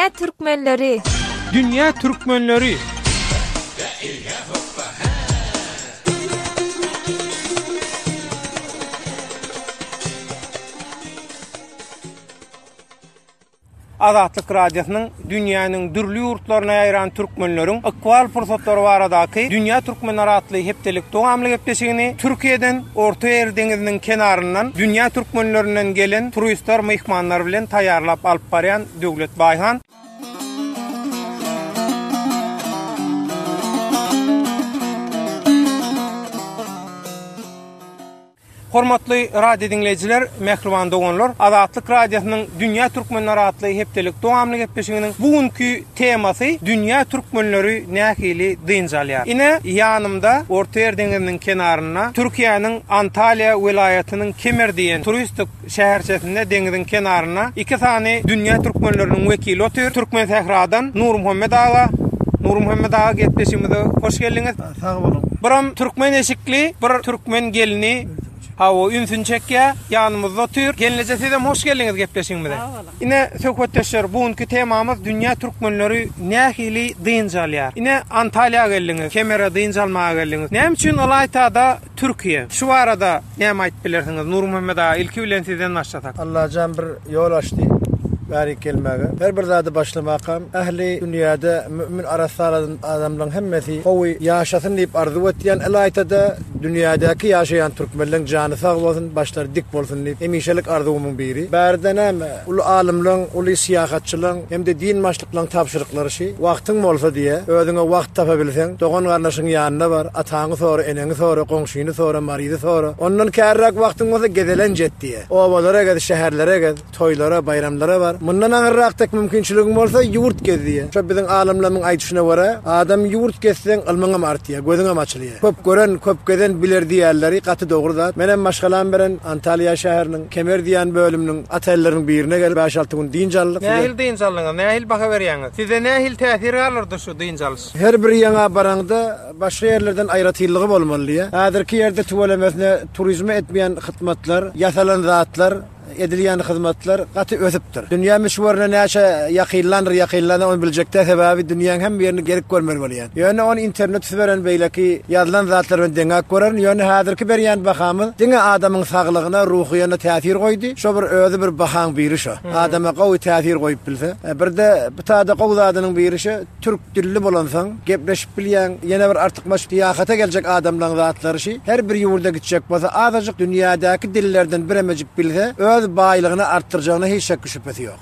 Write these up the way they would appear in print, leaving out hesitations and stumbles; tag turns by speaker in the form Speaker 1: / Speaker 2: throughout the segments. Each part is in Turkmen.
Speaker 1: Dünýä türkmenleri!
Speaker 2: Dünýä türkmenleri! Azatlyk Radiosynyň dünýäniň dürli ýurtlaryna ýaýran türkmenleriň ykbal pursatlary baradaky Dünýä türkmenleri atly hepdelik dowamly gepleşigini Türkiýeden, Ortaýer deňiziniň kenaryndan dünýä türkmenlerinden gelen turistler, myhmanlar bilen taýýarlap alyp barýan Döwlet Baýhan. Hormatly radio diňleýjiler, mähriban doganlar, Azatlyk Radiosynyň Dünýä türkmenleri atly hepdelik dowamly gepleşiginiň bu günki temasy Dünýä türkmenleri nähili dynç alýar? Ine, ýanymda Ortaýer deňiziniň kenarynda Türkiýäniň Antalýa welaýatynyň Kemer diýen turistik şäherçesinde deňiziň kenarynda iki sany dünýä türkmenleriniň wekili otyr. Türkmensähradan Nurmuhammet aga. Nurmuhammet aga gepleşigimize hoş geldiňiz.
Speaker 3: Sag boluň.
Speaker 2: Biram türkmen eşikli bir türkmen gelni hawa ünsüni çekýär. Ýanymyzda otyr. Gelneje sizem hoş geldiňiz gepleşigimize.
Speaker 4: Sag boluň.
Speaker 2: Ine söhbetdeşler bu günki temamyz dünýä türkmenleri nähili dynç alýar. Ine Antalýa geldiňiz, Kemere dynç almaga geldiňiz. Näme üçin ylaýtada Türkiýe. Şu barada näme aýdyp bilersiňiz Nurmuhammet aga ilki bilen sizden başlasak.
Speaker 3: Allajan bir ýol açdy bärik gelmäge. Her bir zady başlamakam ähli dünýäde mümin arassa adamlaň hemmesi gowy ýaşasyn diýip arzuw etýän ylaýtada dünýädäki ýaşaýan türkmenleň jany sag bolsun başlary dik bolsun diýip hemişelik arzuwymyň biri. Bärde näme uly alymlaň uly syýahatçylaň hem-de din başlyklaň tabşyryklary şi wagtyň bolsa diýe özüňe wagt tapabilseň dogan-garyndaşyň ýanyna bar ataňy sora eneňi sora goňşyny sora maryzy sora ondan kärräk wagtyň bolsa gezelenç et diýe obalara gez şäherlere gez toýlara baýramlara bar mundan aňyrrak tek mümkinçiligiň bolsa ýurt gez diýe şo biziň alymlarymyň aýdyşyna görä adam ýurt gezseň ylmyňam artýa gözüňem açylýa köp gören köp gezen biler diýýärleri gaty dogry zat menem maşgalam bilen Antalýa şäheriniň Kemer diýen bölüminiň otelleriniň birine gelip bäş-alty gün dynç aldyk.
Speaker 2: Nähili dynç aldyňyz? Nähili baha berýäňiz? Size nähili täsir galdyrdy şu dynç alyş?
Speaker 3: Her bir ýeňe baraňda başga ýerlerden aýratynlygy bolmaly diýýär. Häzirki ýerde tüwelemesine turizme etmeýän hytmatlar, ýasalan zatlar, edilýän hyzmatlar gaty ösüpdir. Dünýä möçberine näçe ýakynlandyr ýakynlandyr ony biljek däl, sebäbi dünýäň hemme ýerini gezip görmeli bolýar. Ýöne ony internet üsti beren beýleki ýazylan zatlar bilen deňäp görerin. Ýöne häzirki berýän bahamyz diňe adamyň saglygyna, ruhyýana täsir goýdy. Şo bir özi bir bahaň biri şo. Adama gowy täsir goýup bilse. Birde bu tada gowy zadynyň biri şo, türk dilli bolansoň, gepleşip bilýäň. Ýene bir artykmaç syýahata geljek adamlaň zatlary şi, her bir ýurda gitjek bolsa azajyk dünýädäki dillerden biremejik bilse, öz baýlygyny artdyrjagyna hiç şekki-şübhesi ýok.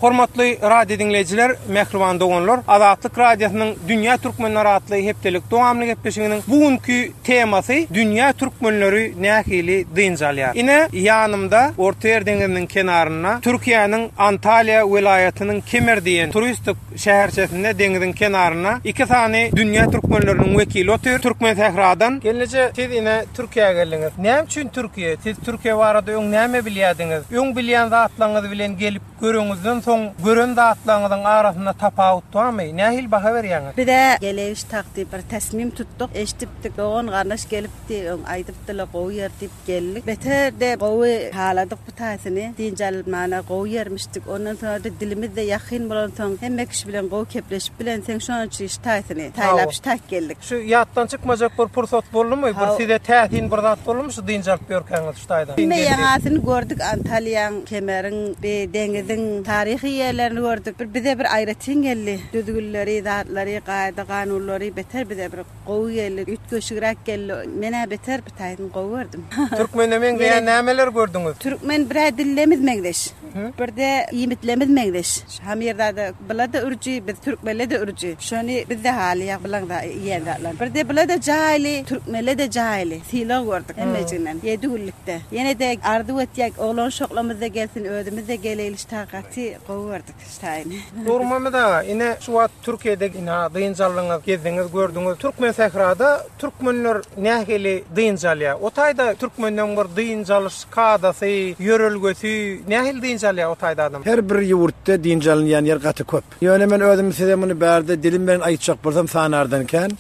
Speaker 2: Hormatly radio diňleýjiler, mähriban doganlar, Azatlyk Radiosynyň Dünýä türkmenleri atly hepdelik dowamly gepleşiginiň bu günki temasy Dünýä türkmenleri nähili dynç alýar? Ine, ýanymda Ortaýer deňiziniň kenarynda Türkiýäniň Antalýa welaýatynyň Kemer diýen turistik şäherçesinde deňiziň kenarynda iki sany dünýä türkmenleriniň wekili otyr. Türkmensähradan. Gelneje, siz ine Türkiýä geldiňiz. Näme üçin Türkiýe? Siz Türkiýe barada öň näme bilýärdiňiz? Öň bilýän zatlaryňyz bilen gelip göreňizden soň gören zatlaryňyzyň arasynda tapawut barmy? Nähili baha berýäňiz?
Speaker 4: Biz-ä geleýiş takdy bir täsmim tutduk. Eşidipdik, dogan-garyndaş gelipdi, öň aýdypdylar gowy ýer diýip geldik. Beter-de gowy haladyk bu taýsyny. Dynç almana gowy ýermişdik. Ondan soňra-da dilimiz-de ýakyn bolansoň hemme kişi bilen gowy kepleşip bilenseň şonuň üçin şu taýsyny saýlap şu taýk geldik.
Speaker 2: Şu ýatdan çykmajak bir pursat boldumy? Bir size täsin bir zat boldumy şu dynç alyp ýörkäňiz şu taýdan?
Speaker 4: Hemme ýaňasyny gördük Antalýaň, Kemeriň, bi deňiziň taryhy ýerlerini gördük. Bir bize bir aýratyn geldi. Düzgünleri, zatlary, gaýda-kanunlary beter bize bir gowy geldi. Üýtgeşigräk geldi. Men-ä beter bir taýsyny gowy gördüm.
Speaker 2: Türkmene meňzeýän nämeleri gördüňiz?
Speaker 4: Türkmen bir-ä dillemiz meňzeş. Birde iýmitlerimiz meňzeş. Hamirzada bula-da ürji, biz türkmenle-de ürji. Şony biz-de halyýak bulaň iýen zatlaryny. Birde bula-da jaýly, türkmenle-de jaýly. Sylag gördük hemmejiginden. Ýedi günlükde. Ýene-de arzuw etýäk, oglan-uşaklarymyz-da gelsin, özümiz-de geleýli şta gaty. Gowy gördük şu taýyny.
Speaker 2: Nurmuhammet aga, ine şu wagt Türkiýede ina dynç aldyňyz, gezdiňiz, gördüňiz. Türkmensährada türkmenler nähili dynç alýar? O taýda türkmenleň bir dynç alyş kadasy, ýörelgesi nähili dynç alýar o taýda adam?
Speaker 3: Her bir ýurtda dynç alynýan ýer gaty köp. Ýöne men özüm size muny bärde dilim bilen aýtjak bolsam sanardan kän.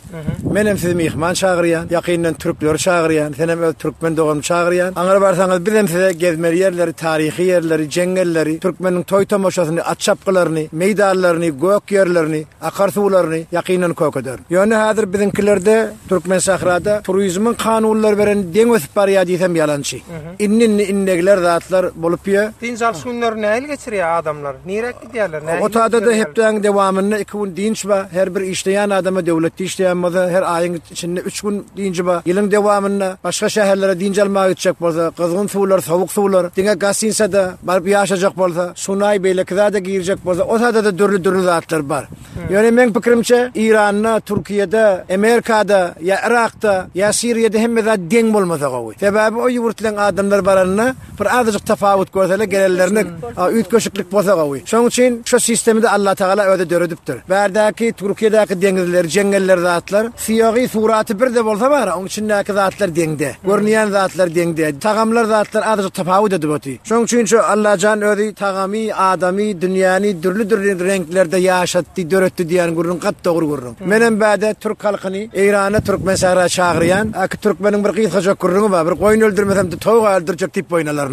Speaker 3: Menem sizi myhman çagyrýan, ýakyndan türkleri çagyrýan, senem öz türkmen doganymy çagyrýan. Aňry barsaňyz bizem size gezmeli ýerleri, taryhy ýerleri, jeňňelleri, türkmeniň toý-tomaşasyny, at çapgylaryny, meýdanlaryny, gök ýerlerini, akar suwlaryny ýakyndan kökederin. Ýöne häzir biziňkilerde, Türkmensährada turizmiň kanunlary bilen deň ösüp barýar diýsem ýalançy. Indi-indi indegiler zatlar bolup ýör.
Speaker 2: Dynç alyş günlerini nähili geçirýär adamlar? Niräk gidýärler? Nähili
Speaker 3: Otada-da hepdäň dewamynda iki gün dynç bar. Her bir işleýän adama döwletde işleýän bolsa her aýyň içinde üç gün dynjy bar. Ýylyň dewamynda başga şäherlere dynç almaga gitjek bolsa, gyzgyn suwlar, sowuk suwlar, diňe gastinsada baryp ýaşajak bolsa, Sunaý beýleki zada girjek bolsa, o sada-da dürli-dürli zatlar bar. Ýöne meň pikirimçe, Iranda, Türkiýede, Amerikada ýa Yrakda, ýa Siriýada hemme zat deň bolmasa gowy. Sebäbi o ýurtlaryň adamlary baranda bir azajyk tapawut görseler gelenlerine üýtgeşiklik bolsa gowy. Şonuň üçin şu sistemi-de Allatagala özi döredipdir. Bärdäki Türkiýedäki deňizler, jeňňeller zatlar syýagy, suraty birde bolsa bar, oň içindäki zatlar deňde. Görünýän zatlar deňde. Tagamlar zatlar azajyk tapawut edip otyr. Şonuň üçin şu Allajan özi tagamy, adamy, dünýäni dürli-dürli reňklerde ýaşatdy, döretdi diýýän gürrüň gat dogry gürrüň. Menem bäde türk halkyny Eýrana Türkmensähra çagyrýan. Aki türkmeniň bir gysgajak gürrüňi bar, bir goýun öldürmesem-de towuk-a öldürjek diýip boýun alaryn.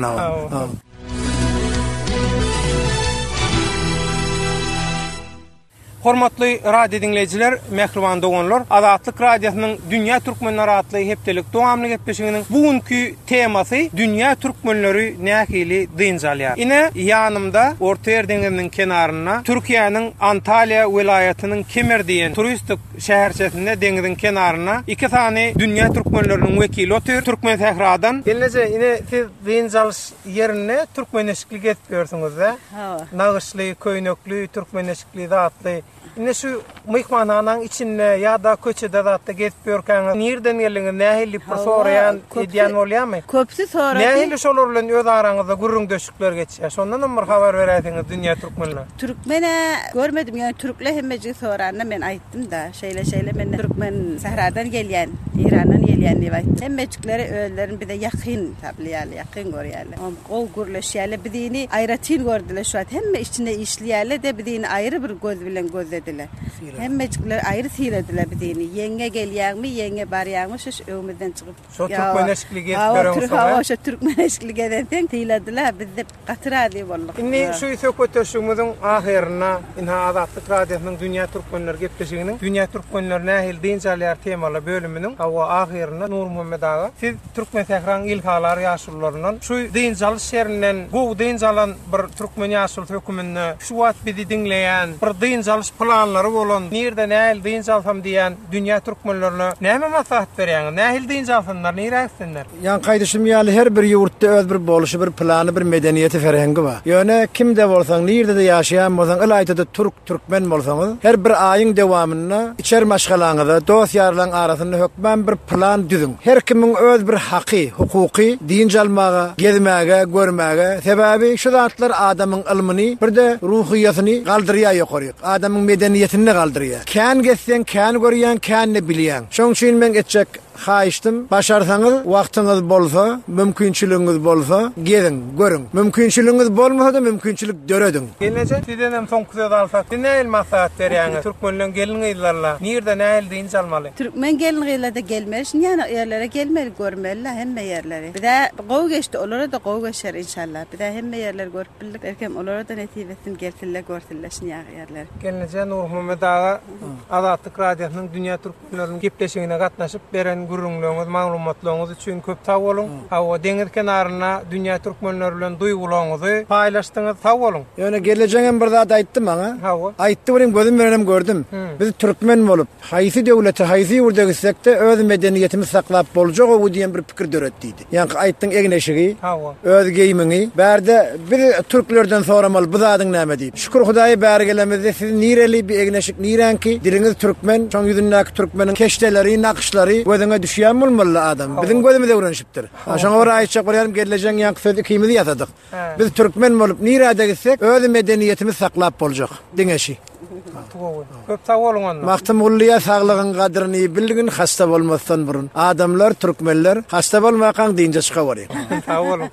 Speaker 2: Hormatly radio diňleýjiler, mähriban doganlar, Azatlyk Radiosynyň Dünýä Türkmenleri atly hepdelik dowamly gepleşiginiň bu günki temasy Dünýä türkmenleri nähili dynç alýar? Ine, ýanymda Ortaýer deňiziniň kenarynda, Türkiýäniň Antalýa welaýatynyň Kemer diýen turistik şäherçesinde deňiziň kenarynda iki sany dünýä türkmenleriniň wekili otyr, Türkmensähradan. Gelneje, ine siz dynç alyş ýerinde türkmen eşikli gezip ýörsüňiz-dä?
Speaker 4: Hawa.
Speaker 2: Nagyşly, köýnekli, türkmen eşikli zatly. Indi şu myhmanhanaň içinde ýa-da köçede zatda gezip ýörkäňiz, nirden geldiňiz, nähili diýip bir soraýan, edýän bolýarmy?
Speaker 4: Köpüsi sorady.
Speaker 2: Nähili şolar bilen öz araňyzda gürrüňdeşlikler geçýär? Şondanam bir habar beräýseňiz dünýä türkmenine.
Speaker 4: Türkmen-ä görmedim, ýöne türkler hemmejigi soranda men aýtdym-da, şeýle-şeýle men türkmen sähradan gelýän, Eýrandan gelýän diýip aýtdym. Hemmejikleri özlerini bize ýakyn tapylýarlar, ýakyn görýärler. Gowy gürleşýärler bizini aýratyn gördüler şu wagt hemme içinde işleýärler-de bizini aýry bir göz bilen gözlediler. Hemmejikler aýry syladylar bizini. Ýeňňe gelýäňmi, ýeňňe barýaňmy şu şu öňümizden çykyp.
Speaker 2: Şo türkmen eşikli gezip ýöreňsoň
Speaker 4: Hawa şo türkmen eşikli gezensoň syladylar bizde gaty razy bolduk.
Speaker 2: Indi şu söhbetdeşligimiziň ahyrynda ynha Azatlyk Radiosynyň Dünýä Türkmenleri gepleşiginiň Dünýä Türkmenleri nähili dynç alýar temaly bölüminiň hawa ahyrynda Nurmuhammet aga siz Türkmensähraň ilhalar ýaşulularyndan şu dynç alyş ýerinden gowy dynç alan bir türkmen ýaşulusy höküminde şu wagt bizi diňleýän, bir dynç alyş planlary bolan, nirde nähili dynç alsam diýýän dünýä türkmenlerine näme maslahat berýäňiz? Nähili dynç alsynlar, nirä gitsinler?
Speaker 3: Ýaňky aýdyşym ýaly her bir ýurtda öz bir bolşy, bir plany, bir medeniýeti, ferhengi bar. Ýöne kimde bolsaň, nirde-de ýaşaýan bolsaň, ylaýta-da türk, Türkmen bolsaňyz, her bir aýyň dowamynda içer maşgalaňyza, dost-ýarlaň arasynda hökman bir plan düzüň. Her kimiň öz bir haky, hukuky dynç almaga, gezmäge, görmäge. Sebäbi şu zatlar adamyň ylmyny, bir-de ruhyýatyny galdyrýar ýokaryk. Adamyň medeniýetini-de galdyrýar. Kän gezseň, kän görýäň, kän-de bilýäň. Şoň üçin meň etjek Haýyşdym, başarsaňyz, wagtyňyz bolsa, mümkinçiligiňiz bolsa, geziň, görüň. Mümkinçiligiňiz bolmasa-da, mümkinçilik dörediň.
Speaker 2: Gelneje, sizdenem soňky sözi alsak, siz nähili maslahat berýäňiz, türkmenleň gelin-gyzlaryna nirde nähili dynç almaly?
Speaker 4: Türkmen gelin-gyzlary-da gelmeli şunýana ýerlere gelmeli, görmeli-la hemme ýerleri. Bizä gowy geçdi, olara-da gowy geçer inşallah. Bizä hemme ýerleri görüp bildik, belkem olara-da nesip etsin, gelsinler, görsünler şunýaky ýerleri.
Speaker 2: Gelneje, Nurmuhammet aga, Azatlyk Radiosynyň Dünýä Türk. Türkmenleriniň gepleşigine gatnaşyp beren gürrüňleriňiz, maglumatlaryňyz üçin köp sag boluň. Hawa, deňiz kenarynda dünýä türkmenleri bilen duýgularyňyzy paýlaşdyňyz. Sag boluň.
Speaker 3: Ýöne gelejeňem bir zat aýtdy maňa.
Speaker 2: Hawa.
Speaker 3: Aýtdy welin gözüm bilenem gördüm. Biz türkmen bolup, haýsy döwlete, haýsy ýurda gitsek-de öz medeniýetimizi saklap boljak-ow diýen bir pikir döret diýdi. Ýaňky aýtdyň egin-eşigi,
Speaker 2: Hawa.
Speaker 3: öz geýimiňi. Bärde biz türklerden soramaly bu zadyň näme diýip. Şükür Hudaýa bäri gelemizde siz nireli, bi egin-eşik niräňki, diliňiz türkmen, şoň ýüzündäki türkmeniň keşdeleri, nakyşlary gözüňe. Gözüňe düşýän bolmaly adam. Biziň gözümiz öwrenişipdir. Şoňa görä aýtjak bolýanym gelnejeň ýaňky sözi ikimiz ýasadyk. Biz türkmen bolup nirede gitsek öz medeniýetimizi saklap boljak. Diňe şi.
Speaker 2: Gaty gowy. Köp sag boluň onda.
Speaker 3: Magtymgullyýa saglygyň gadryny bilgin hasta bolmasdan burun. Adamlar, türkmenler, hasta bolmakaň dynja çykawerin.
Speaker 2: Sag boluň.